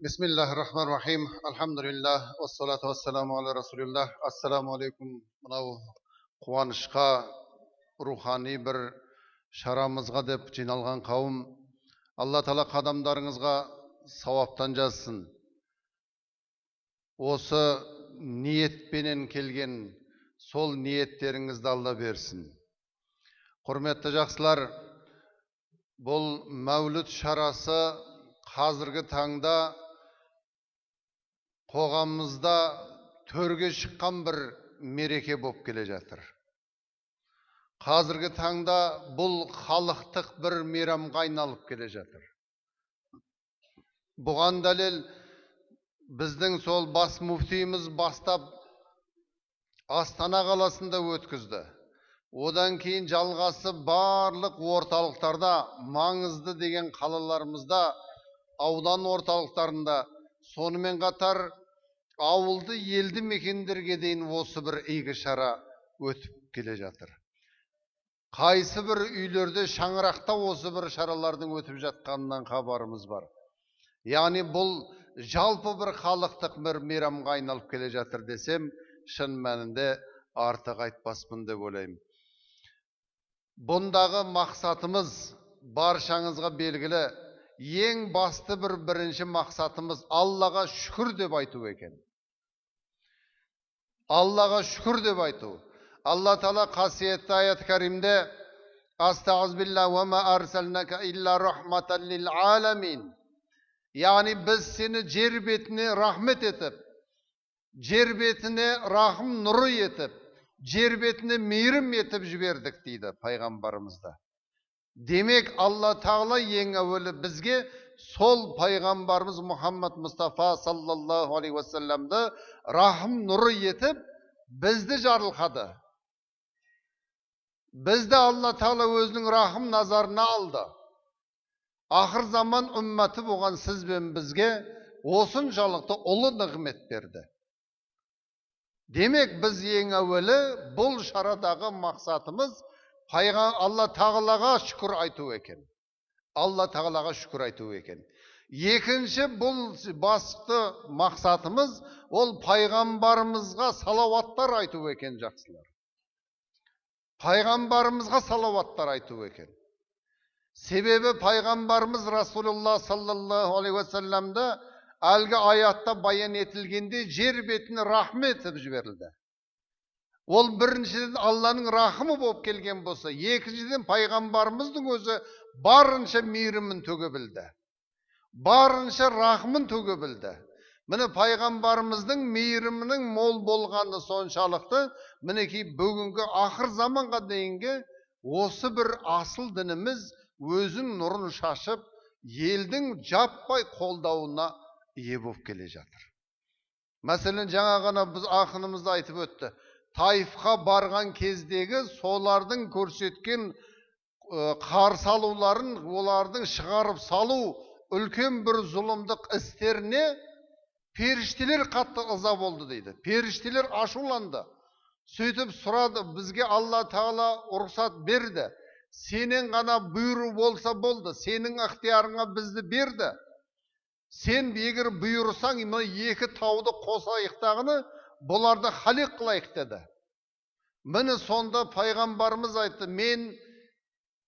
Бисмиллахир-рахманир-рахим. Альхамдулиллах, вассалату вассаламу аля расулиллах. Ассаламу алейкум. Мынау қуанышқа, рухани бір шарамызға деп жиналған қауым, Алла Тағала қадамдарыңызға сауаптан жазсын. Осы ниетпенен келген сол ниеттеріңізді Алла берсін. Құрметті жақсылар, бұл мәуліт шарасы қазіргі таңда қоғамымызда төрге шыққан бір мереке болып келе жатыр. Қазіргі таңда бұл халықтық бір мейрамға айналып келе жатыр. Бұған дәлел біздің сол бас муфтиіміз бастап Астана қаласында өткізді. Одан кейін жалғасы барлық орталықтарда, маңызды деген қалаларымызда, аудан орталықтарында, сонымен қатар ауылды елді мекендерге дейін осы бір игі шара өтіп келе жатыр. Қайсы бір үйлерде, шаңырақта осы бір шаралардың өтіп жатқанынан хабарымыз бар. Яғни бұл жалпы бір халықтық бір мейрамға айналып келе жатыр десем, шын мәнінде артық айтпаспын деп ойлаймын. Бұндағы мақсатымыз баршаңызға белгілі, ең басты бір бірінші мақсатымыз Аллаға шүкір деп айту екен. Аллаға шүкір деп айту. Алла Тағала қасиетті аят кәрімде Астағфирулла ва ма арсалнака илля рахматан лил аламин. Яғни біз сені жер бетіне рахмет етіп, жер бетіне рахым нұры етіп, жер бетіне мейірім етіп жібердік дейді пайғамбарымызда. Демек, Алла Тағала ең әуелі бізге сол пайғамбарымыз Мұхаммад Мұстафа саллаллаху алейхи уассаламды рахым нұры етіп бізді жарылқады. Бізді Алла Тағала өзінің рахым назарына алды. Ақыр заман үмметі болған сіз бен бізге осыншалықты ұлы нығмет берді. Демек, біз ең әуелі бұл шарадағы мақсатымыз Алла Тағалаға шүкір айту екен. Алла Тағалаға шүкір айту екен. Екінші бұл басты мақсатымыз ол пайғамбарымызға салауаттар айту екен, жақсылар. Пайғамбарымызға салауаттар айту екен. Себебі пайғамбарымыз Расулулла саллаллаху алейхи уассаламды әлгі аятта баян етілгенде жер бетіне рахмет етіп жіберілді. Ол біріншіден Алланың рахымы болып келген болса, екіншіден пайғамбарымыздың өзі барынша мейірімін төге білді. Барынша рахымын төге білді. Міне пайғамбарымыздың мейірімінің мол болғаны соншалықты, мінекей бүгінгі ақыр заманға дейінгі осы бір асыл дініміз өзінің нұрын шашып, елдің жаппай қолдауына ие болып келе жатыр. Мәселен, жаңа ғана біз ақынымызды айтып өтті. Таифқа барған кездегі солардың көрсеткен қарсы алуларын, олардың шығарып салу үлкен бір зұлымдық істеріне періштелер қатты ыза болды дейді. Періштелер ашуланды. Сөйтіп сұрады, бізге Алла Тағала рұқсат берді. Сенен ғана бұйру болса болды, сенің ықтиярыңа бізді берді. Сен егер бұйырсаң, мына екі тауды қосайық тағыны, бұларды халик қылайық деді. Міне сонда пайғамбарымыз айтты, мен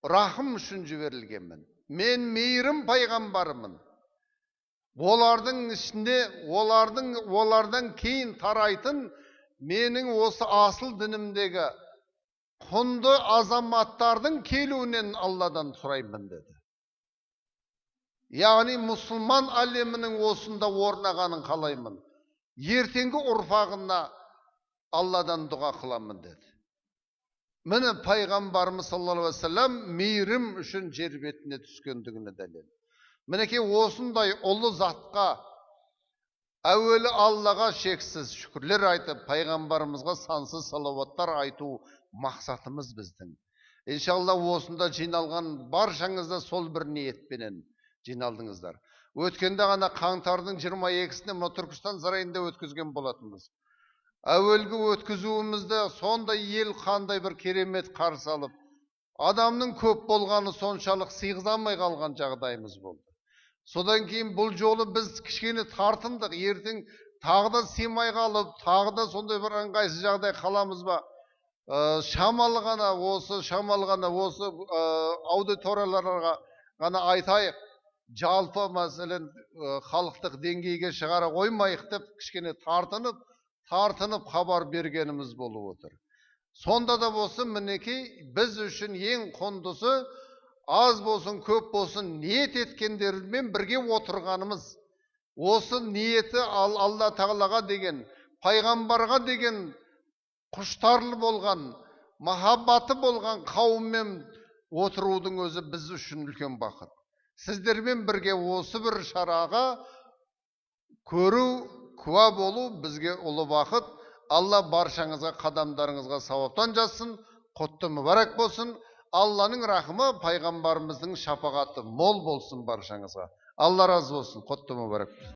рахым үшін жіберілгенмін, мен мейірім пайғамбарымын. Олардың ішінде, олардан кейін тарайтын менің осы асыл дінімдегі құнды азаматтардың келуінен Алладан сұраймын деді. Яғни мұсылман әлемінің осында орнағанын қалаймын. Ертеңгі ұрпағына Алладан дұға қыламын деді. Міне пайғамбарымыз саллаллаху алейхи уассалам мейірім үшін жер бетіне түскендігіне дәлел. Мінекей осындай ұлы затқа әуелі Аллаға шексіз шүкірлер айтып, пайғамбарымызға сансыз салауаттар айту мақсатымыз біздің. Иншалла осында жиналған баршаңыз да сол бір ниетпенен жиналдыңыздар. Өткенде ғана қаңтардың 22-сіне мына Түркістан сарайында өткізген болатынбыз. Әуелгі өткізуімізді сондай ел қандай бір керемет қарсы алып, адамның көп болғаны соншалық сыйғыза алмай қалған жағдайымыз болды. Содан кейін бұл жолы біз кішкене тартындық, ертең тағы да сыймай қалып, тағы да сондай бір ыңғайсыз жағдай қаламыз ба? Шамалы ғана осы, шамалы ғана осы аудиторияларға ғана айтайық, жалпы мәселен халықтық деңгейге шығара қоймайық деп кішкене тартынып хабар бергеніміз болып отыр. Сонда да болсын, мінекей, біз үшін ең құндысы аз болсын, көп болсын ниет еткендермен бірге отырғанымыз. Осы ниеті Алла Тағалаға деген, пайғамбарға деген құштарлы болған, махаббаты болған қауыммен отырудың өзі біз үшін үлкен бақыт. Сіздермен бірге осы бір шараға көру, куә болу бізге ұлы бақыт. Алла баршаңызға, қадамдарыңызға сауаптан жазсын, құтты мүбәрәк болсын. Алланың рахымы, пайғамбарымыздың шапағаты мол болсын баршаңызға. Алла разы болсын, құтты мүбәрәк болсын.